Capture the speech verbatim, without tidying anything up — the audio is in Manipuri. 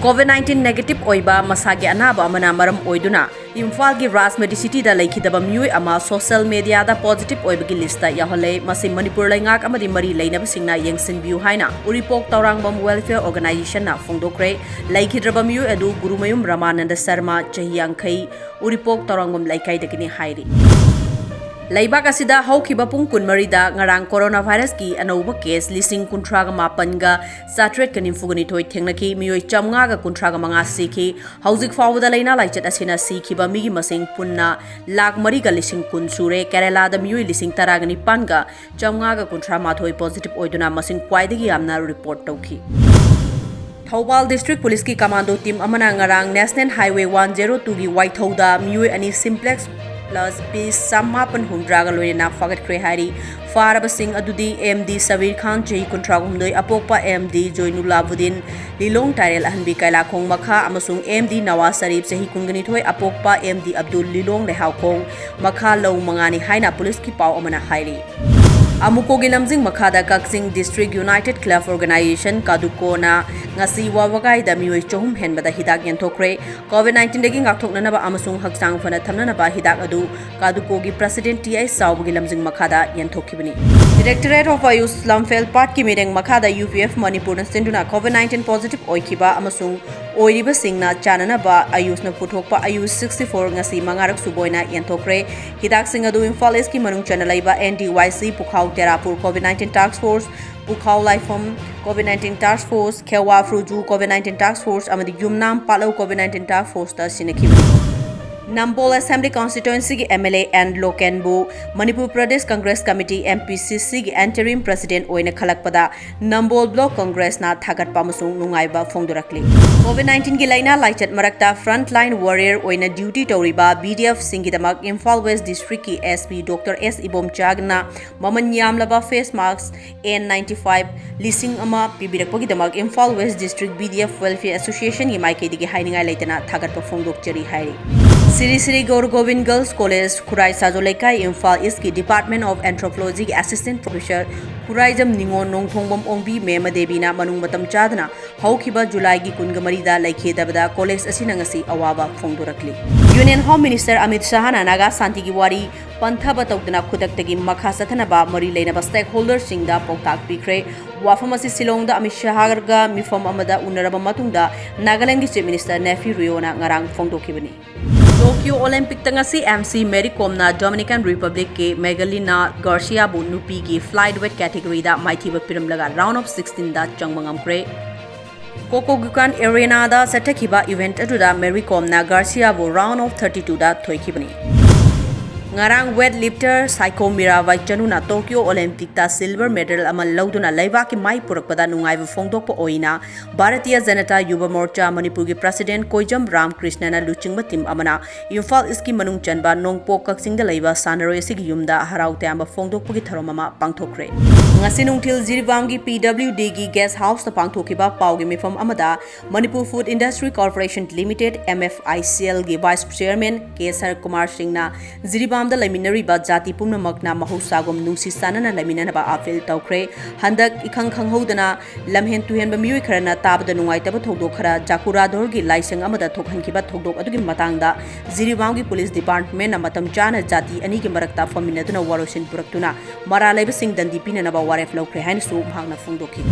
COVID nineteen negative ꯑꯣꯏꯕ ꯃꯁꯥꯒꯤ ꯑꯅꯥꯕ ꯑꯃꯅ ꯃꯔꯝ ꯑꯣꯏꯗꯨꯅ ꯏꯝꯐꯥꯜꯒꯤ ꯔꯥꯖ ꯃꯦꯗꯤꯁꯤꯇꯤꯗ ꯂꯩꯈꯤꯗꯕ ꯃꯤꯑꯣꯏ ꯑꯃ ꯁꯣꯁꯤꯌꯦꯜ ꯃꯦꯗꯤꯌꯥꯗ ꯄꯣꯖꯤꯇꯤꯚ ꯑꯣꯏꯕꯒꯤ ꯂꯤꯁꯇ ꯌꯥꯎꯍꯜꯂꯦ꯫ ꯃꯁꯤ ꯃꯅꯤꯄꯨꯔ ꯂꯩꯉꯥꯛ ꯑꯃꯗꯤ ꯃꯔꯤ ꯂꯩꯅꯕꯁꯤꯡꯅ ꯌꯦꯡꯁꯤꯟꯕꯤꯌꯨ ꯍꯥꯏꯅ ꯎꯔꯤꯄꯣꯛ ꯇꯧꯔꯥꯡꯕꯝ ꯋꯦꯜꯐꯤꯌꯔ ꯑꯣꯔꯒꯅꯥꯏꯖꯦꯁꯟꯅ ꯐꯣꯡꯗꯣꯛꯈ꯭ꯔꯦ꯫ ꯂꯩꯈꯤꯗ꯭ꯔꯕ ꯃꯤꯑꯣꯏ ꯑꯗꯨ ꯒꯨꯔꯨꯃꯌꯨꯝ ꯔꯃꯥꯅꯟꯗ ꯁꯔꯃ, ꯆꯍꯤ ꯌꯥꯡꯈꯩ, ꯎꯔꯤꯄꯣꯛ ꯇꯧꯔꯥꯡꯕꯝ ꯂꯩꯀꯥꯏꯗꯒꯤꯅꯤ ꯍꯥꯏꯔꯤ꯫ ꯂꯩꯕꯥꯛ ꯑꯁꯤꯗ ꯍꯧꯈꯤꯕ ꯄꯨꯡ ꯀꯨꯟꯃꯔꯤꯗ ꯉꯔꯥꯡ ꯀꯣꯔꯣꯅꯥ ꯚꯥꯏꯔꯁꯀꯤ ꯑꯅꯧꯕ ꯀꯦꯁ ꯂꯤꯁꯤꯡ ꯀꯨꯟꯊ꯭ꯔꯥꯒ ꯃꯥꯄꯟꯒ ꯆꯥꯇ꯭ꯔꯦꯠꯀ ꯅꯤꯐꯨꯒ ꯅꯤꯊꯣꯏ ꯊꯦꯡꯅꯈꯤ꯫ ꯃꯤꯑꯣꯏ ꯆꯥꯝꯃꯉꯥꯒ ꯀꯨꯟꯊ꯭ꯔꯥꯒ ꯃꯉꯥ ꯁꯤꯈꯤ꯫ ꯍꯧꯖꯤꯛ ꯐꯥꯎꯕꯗ ꯂꯥꯏꯅꯥ ꯂꯥꯏꯆꯠ ꯑꯁꯤꯅ ꯁꯤꯈꯤꯕ ꯃꯤꯒꯤ ꯃꯁꯤꯡ ꯄꯨꯟꯅ ꯂꯥꯈ ꯃꯔꯤꯒ ꯂꯤꯁꯤꯡ ꯀꯨꯟ ꯁꯨꯔꯦ꯫ ꯀꯦꯔꯦꯂꯥꯗ ꯃꯤꯑꯣꯏ ꯂꯤꯁꯤꯡ ꯇꯔꯥꯒ ꯅꯤꯄꯥꯟꯒ ꯆꯥꯝꯃꯉꯥꯒ ꯀꯨꯟꯊ꯭ꯔꯥ ꯃꯥꯊꯣꯏ ꯄꯣꯖꯤꯇꯤꯚ ꯑꯣꯏꯗꯨꯅ ꯃꯁꯤꯡ ꯈ꯭ꯋꯥꯏꯗꯒꯤ ꯌꯥꯝꯅ ꯔꯤꯄꯣꯔꯠ ꯇꯧꯈꯤ꯫ ꯊꯧꯕꯥꯜ ꯗꯤꯁꯇ꯭ꯔꯤꯛ ꯄꯨꯂꯤꯁꯀꯤ ꯀꯃꯥꯟꯗꯣ ꯇꯤꯝ ꯑꯃꯅ ꯉꯔꯥꯡ ꯅꯦꯁꯅꯦꯜ ꯍꯥꯏꯋꯦ ꯋꯥꯟ ꯖꯦꯔꯣ ꯇꯨꯒꯤ ꯋꯥꯏꯊꯧꯗ ꯃꯤꯑꯣꯏ ꯑꯅꯤ ꯁꯤꯝꯄ꯭ꯂꯦꯛꯁ ꯄ꯭ꯂꯁ ꯄꯤꯁ ꯆꯃꯥꯄꯟ ꯍꯨꯝꯗ꯭ꯔꯥꯒ ꯂꯣꯏꯅꯅ ꯐꯥꯒꯠꯈ꯭ꯔꯦ ꯍꯥꯏꯔꯤ꯫ ꯐꯥꯔꯕꯁꯤꯡ ꯑꯗꯨꯗꯤ ꯑꯦꯝ ꯗꯤ ꯁꯕꯤꯔ ꯈꯥꯟ, ꯆꯍꯤ ꯀꯨꯟꯊ꯭ꯔꯥꯍꯨꯝꯗꯣꯏ, ꯑꯄꯣꯛꯄ ꯑꯦꯝ ꯗꯤ ꯖꯣꯏꯅꯨꯂꯥꯕꯨꯗꯤꯟ, ꯂꯤꯂꯣꯡ ꯇꯥꯏꯔꯦꯜ ꯑꯍꯟꯕꯤ ꯀꯩꯂꯥꯈꯣꯡ ꯃꯈꯥ, ꯑꯃꯁꯨꯡ ꯑꯦꯝ ꯗꯤ ꯅꯋꯥꯖ ꯁꯔꯤꯐ, ꯆꯍꯤ ꯀꯨꯟꯒ ꯅꯤꯊꯣꯏ, ꯑꯄꯣꯛꯄ ꯑꯦꯝ ꯗꯤ ꯑꯕꯗꯨꯜ, ꯂꯤꯂꯣꯡ ꯂꯩꯍꯥꯎꯈꯣꯡ ꯃꯈꯥ, ꯂꯧ ꯃꯉꯥꯅꯤ ꯍꯥꯏꯅ ꯄꯨꯂꯤꯁꯀꯤ ꯄꯥꯎ ꯑꯃꯅ ꯍꯥꯏꯔꯤ꯫ ꯑꯃꯨꯀꯣꯒꯤ ꯂꯝꯖꯤꯡ ꯃꯈꯥꯗ ꯀꯛꯆꯤꯡ ꯗꯤꯁꯇ꯭ꯔꯤꯛ ꯌꯨꯅꯥꯏꯇꯦꯗ ꯀ꯭ꯂꯕ ꯑꯣꯔꯒꯅꯥꯏꯖꯦꯁꯟ, ꯀꯥꯗꯨꯀꯣꯅ ꯉꯁꯤ ꯋꯥꯕꯒꯥꯏꯗ ꯃꯤꯑꯣꯏ ꯆꯍꯨꯝ ꯍꯦꯟꯕꯗ ꯍꯤꯗꯥꯛ ꯌꯦꯟꯊꯣꯛꯈ꯭ꯔꯦ꯫ ꯀꯣꯚꯤꯗ ꯅꯥꯏꯟꯇꯤꯟꯗꯒꯤ ꯉꯥꯛꯊꯣꯛꯅꯅꯕ ꯑꯃꯁꯨꯡ ꯍꯛꯆꯥꯡ ꯐꯅ ꯊꯝꯅꯅꯕ ꯍꯤꯗꯥꯛ ꯑꯗꯨ ꯀꯥꯗꯨꯀꯣꯒꯤ ꯄ꯭ꯔꯁꯤꯗꯦꯟꯠ ꯇꯤ ꯑꯩꯆ ꯆꯥꯎꯕꯒꯤ ꯂꯝꯖꯤꯡ ꯃꯈꯥꯗ ꯌꯦꯟꯊꯣꯛꯈꯤꯕꯅꯤ꯫ ꯗꯤꯔꯦꯛꯇꯣꯔꯦꯠ ꯑꯣꯐ ꯑꯥꯌꯨꯁ ꯂꯝꯐꯦꯜ ꯄꯥꯠꯀꯤ ꯃꯤꯔꯦꯡ ꯃꯈꯥꯗ ꯌꯨ ꯄꯤ ꯑꯦꯐ ꯃꯅꯤꯄꯨꯔꯅ ꯁꯤꯟꯗꯨꯅ ꯀꯣꯚꯤꯗ ꯅꯥꯏꯟꯇꯤꯟ ꯄꯣꯖꯤꯇꯤꯚ ꯑꯣꯏꯈꯤꯕ ꯑꯃꯁꯨꯡ ꯑꯣꯏꯔꯤꯕꯁꯤꯡꯅ ꯆꯥꯅꯅꯕ ꯑꯥꯌꯨꯁꯅ ꯄꯨꯊꯣꯛꯄ ꯑꯥꯌꯨꯁ ꯁꯤꯛꯁꯇꯤ ꯐꯣꯔ ꯉꯁꯤ ꯃꯉꯥꯔꯛ ꯁꯨꯕ ꯑꯣꯏꯅ ꯌꯦꯟꯊꯣꯛꯈ꯭ꯔꯦ꯫ ꯍꯤꯗꯥꯛꯁꯤꯡ ꯑꯗꯨ ꯏꯝꯐꯥꯜ ꯏꯁꯀꯤ ꯃꯅꯨꯡ ꯆꯟꯅ ꯂꯩꯕ and D Y C, Pukhao Terapur covid nineteen ꯇꯥꯛꯁ force, Pukhao Laipham covid nineteen ꯇꯥꯛꯁ force, Khewa Fruju covid nineteen ꯇꯥꯛꯁ ꯐꯣꯔꯁ ꯑꯃꯗꯤ ꯌꯨꯝꯅꯥꯝ ꯄꯥꯠꯂꯧ ꯀꯣꯚꯤꯗ ꯅꯥꯏꯟꯇꯤꯟ ꯇꯥꯛꯁ ꯐꯣꯔꯁꯇ ꯁꯤꯟꯅꯈꯤꯕꯅꯤ꯫ ꯅꯝꯕꯣꯜ ꯑꯦꯁꯦꯝꯕ꯭ꯂꯤ ꯀꯣꯟꯁꯇꯤꯇ꯭ꯋꯦꯟꯁꯤꯒꯤ ꯑꯦꯝ ꯑꯦꯜ ꯑꯦ ꯑꯦꯟ ꯂꯣꯀꯦꯟꯕꯨ Manipur Pradesh Congress committee, M P C ꯁꯤꯒꯤ ꯑꯦꯟꯇꯔꯤꯝ ꯄ꯭ꯔꯁꯤꯗꯦꯟꯠ ꯑꯣꯏꯅ ꯈꯜꯂꯛꯄꯗ ꯅꯝꯕꯣꯜ ꯕ꯭ꯂꯣꯛ ꯀꯪꯒ꯭ꯔꯦꯁꯅ ꯊꯥꯒꯠꯄ ꯑꯃꯁꯨꯡ ꯅꯨꯡꯉꯥꯏꯕ ꯐꯣꯡꯗꯣꯔꯛꯂꯤ꯫ ꯀꯣꯚꯤꯗ ꯅꯥꯏꯟꯇꯤꯟꯒꯤ ꯂꯥꯏꯅꯥ ꯂꯥꯏꯆꯠ ꯃꯔꯛꯇ ꯐ꯭ꯔꯟꯠ ꯂꯥꯏꯟ ꯋꯥꯔꯤꯌꯔ ꯑꯣꯏꯅ ꯗ꯭ꯌꯨꯇꯤ ꯇꯧꯔꯤꯕ ꯕꯤ ꯗꯤ ꯑꯦꯐꯁꯤꯡꯒꯤꯗꯃꯛ ꯏꯝꯐꯥꯜ ꯋꯦꯁ ꯗꯤꯁꯇ꯭ꯔꯤꯛꯀꯤ ꯑꯦꯁ ꯄꯤ ꯗꯣꯛꯇꯔ ꯑꯦꯁ ꯏꯕꯣꯝꯆꯥꯅ ꯃꯃꯜ ꯌꯥꯝꯂꯕ face mask N ninety five ꯂꯤꯁꯤꯡ ꯑꯃ ꯄꯤꯕꯤꯔꯛꯄꯒꯤꯗꯃꯛ Imphal west district B D F welfare ꯑꯦꯁꯣꯁꯤꯌꯦꯁꯟꯒꯤ ꯃꯥꯏꯀꯩꯗꯒꯤ ꯍꯥꯏꯅꯤꯡꯉꯥꯏ ꯂꯩꯇꯅ ꯊꯥꯒꯠꯄ ꯐꯣꯡꯗꯣꯛꯆꯔꯤ ꯍꯥꯏꯔꯤ꯫ ꯁ꯭ꯔꯤ ꯁ꯭ꯔꯤ ꯒꯧꯔ ꯒꯣꯕꯤꯟ ꯒꯔꯜꯁ ꯀꯣꯂꯦꯖ, ꯈꯨꯔꯥꯏ ꯁꯥꯖꯣ ꯂꯩꯀꯥꯏ, ꯏꯝꯐꯥꯜ ꯏꯁꯀꯤ Department of Anthropology ꯒꯤ Assistant Professor ꯈꯨꯔꯥꯏꯖꯝ ꯅꯤꯉꯣꯜ ꯅꯣꯡꯊꯣꯡꯕꯝ ꯑꯣꯡꯕꯤ ꯃꯦꯝ ꯗꯦꯕꯤꯅ ꯃꯅꯨꯡ ꯃꯇꯝ ꯆꯥꯗꯅ ꯍꯧꯈꯤꯕ ꯖꯨꯂꯥꯏꯒꯤ ꯀꯨꯟꯃꯔꯤꯗ ꯂꯩꯈꯤꯗꯕꯗ ꯀꯣꯂꯦꯖ ꯑꯁꯤꯅ ꯉꯁꯤ ꯑꯋꯥꯕ ꯐꯣꯡꯗꯣꯔꯛꯂꯤ꯫ Union Home Minister Amit ꯁꯍꯥꯅ Naga ꯁꯥꯟꯇꯤꯒꯤ ꯋꯥꯔꯤ ꯄꯟꯊꯕ ꯇꯧꯗꯅ ꯈꯨꯗꯛꯇꯒꯤ ꯃꯈꯥ ꯆꯠꯊꯅꯕ ꯃꯔꯤ ꯂꯩꯅꯕ stakeholderꯁꯤꯡꯗ ꯄꯥꯎꯇꯥꯛ ꯄꯤꯈ꯭ꯔꯦ꯫ ꯋꯥꯐꯝ ꯑꯁꯤ ꯁꯤꯂꯣꯡꯗ ꯑꯃꯤꯠ ꯁꯍꯥꯒ ꯃꯤꯐꯝ ꯑꯃꯗ ꯎꯅꯔꯕ ꯃꯇꯨꯡꯗ ꯅꯥꯒꯥꯂꯦꯟꯗꯒꯤ Chief Minister ꯅꯦꯐꯤ ꯔꯤꯑꯣꯅ ꯉꯔꯥꯡ ꯐꯣꯡꯗꯣꯛꯈꯤꯕꯅꯤ꯫ ꯇꯣꯀꯤꯌꯣ ꯑꯣꯂꯦꯝꯄꯤꯛꯇ ꯉꯁꯤ ꯑꯦꯝ ꯁꯤ ꯃꯦꯔꯤ ꯀꯣꯝꯅ ꯗꯣꯃꯤꯅꯤꯀꯥꯟ ꯔꯤꯄꯕ꯭ꯂꯤꯛꯀꯤ ꯃꯦꯒꯥꯂꯤꯅꯥ ꯒꯥꯔꯁꯤꯌꯥꯕꯨ ꯅꯨꯄꯤꯒꯤ flight weight categoryꯗ ꯃꯥꯏꯊꯤꯕ ꯄꯤꯔꯝꯂꯒ round of sixteenꯗ ꯆꯪꯕ ꯉꯝꯈ꯭ꯔꯦ꯫ ꯀꯣꯀꯣꯒꯨꯀꯥꯟ ꯑꯦꯔꯦꯅꯥꯗ ꯆꯠꯊꯈꯤꯕ event ꯑꯗꯨꯗ ꯃꯦꯔꯤ ꯀꯣꯝꯅ ꯒꯥꯔꯁꯤꯌꯥꯕꯨ round of thirty twoꯗ ꯊꯣꯏꯈꯤꯕꯅꯤ꯫ ꯉꯔꯥꯡ weight lifter ꯁꯥꯏꯀꯣ ꯃꯤꯔꯥꯕꯥꯏ ꯆꯅꯨꯅ ꯇꯣꯀꯤꯌꯣ ꯑꯣꯂꯦꯝꯄꯤꯛꯇ silver medal ꯑꯃ ꯂꯧꯗꯨꯅ ꯂꯩꯕꯥꯛꯀꯤ ꯃꯥꯏ ꯄꯨꯔꯛꯄꯗ ꯅꯨꯡꯉꯥꯏꯕ ꯐꯣꯡꯗꯣꯛꯄ ꯑꯣꯏꯅ ꯚꯥꯔꯇꯤꯌ ꯖꯅꯇꯥ ꯌꯨꯕ ꯃꯣꯔꯆꯥ ꯃꯅꯤꯄꯨꯔꯒꯤ president ꯀꯣꯏꯖꯝ ꯔꯥꯝ ꯀ꯭ꯔꯤꯁꯅꯅ ꯂꯨꯆꯤꯡꯕ team ꯑꯃꯅ ꯏꯝꯐꯥꯜ ꯏꯁꯀꯤ ꯃꯅꯨꯡ ꯆꯟꯕ ꯅꯣꯡꯄꯣꯛ ꯀꯛꯆꯤꯡꯗ ꯂꯩꯕ ꯁꯥꯟꯅꯔꯣꯏ ꯑꯁꯤꯒꯤ ꯌꯨꯝꯗ ꯍꯔꯥꯎ ꯇꯌꯥꯝꯕ ꯐꯣꯡꯗꯣꯛꯄꯒꯤ ꯊꯧꯔꯝ ꯑꯃ ꯄꯥꯡꯊꯣꯛꯈ꯭ꯔꯦ꯫ ꯉꯁꯤ ꯅꯨꯡꯊꯤꯜ ꯖꯤꯔꯤꯕꯥꯝꯒꯤ P W Dꯒꯤ guest houseꯇ ꯄꯥꯡꯊꯣꯛꯈꯤꯕ ꯄꯥꯎꯒꯤ ꯃꯤꯐꯝ ꯑꯃꯗ Manipur Food Industry Corporation Limited, M F I C Lꯒꯤ vice chairman ꯀꯦ ꯁꯔꯠ ꯀꯨꯃꯥꯔ ꯁꯤꯡꯅ ꯖꯤꯔꯤꯕꯥꯝꯗ ꯂꯩꯃꯤꯟꯅꯔꯤꯕ ꯖꯥꯇꯤ ꯄꯨꯝꯅꯃꯛꯅ ꯃꯍꯧꯁꯥꯒꯨꯝ ꯅꯨꯡꯁꯤ ꯆꯥꯟꯅꯅ ꯂꯩꯃꯤꯟꯅꯅꯕ appeal ꯇꯧꯈ꯭ꯔꯦ꯫ ꯍꯟꯗꯛ ꯏꯈꯪ ꯈꯪꯍꯧꯗꯅ ꯂꯝꯍꯦꯟ ꯇꯨꯍꯦꯟꯕ ꯃꯤꯑꯣꯏ ꯈꯔꯅ ꯇꯥꯕꯗ ꯅꯨꯡꯉꯥꯏꯇꯕ ꯊꯧꯗꯣꯛ ꯈꯔ ꯖꯥꯀꯨꯔꯥꯙꯣꯔꯒꯤ ꯂꯥꯏꯁꯪ ꯑꯃꯗ ꯊꯣꯛꯍꯟꯈꯤꯕ ꯊꯧꯗꯣꯛ ꯑꯗꯨꯒꯤ ꯃꯇꯥꯡꯗ ꯖꯤꯔꯤꯕꯥꯝꯒꯤ police departmentꯅ ꯃꯇꯝ ꯆꯥꯅ ꯖꯥꯇꯤ ꯑꯅꯤꯒꯤ ꯃꯔꯛꯇ ꯐꯝꯃꯤꯟꯅꯗꯨꯅ ꯋꯥꯔꯣꯏꯁꯤꯟ ꯄꯨꯔꯛꯇꯨꯅ ꯃꯔꯥꯜ ꯂꯩꯕꯁꯤꯡ ꯗꯟꯗꯤ ꯄꯤꯅꯅꯕ ꯋꯥꯔꯦꯞ ꯂꯧꯈ꯭ꯔꯦ ꯍꯥꯏꯅꯁꯨ ꯃꯍꯥꯛꯅ ꯐꯣꯡꯗꯣꯛꯈꯤ꯫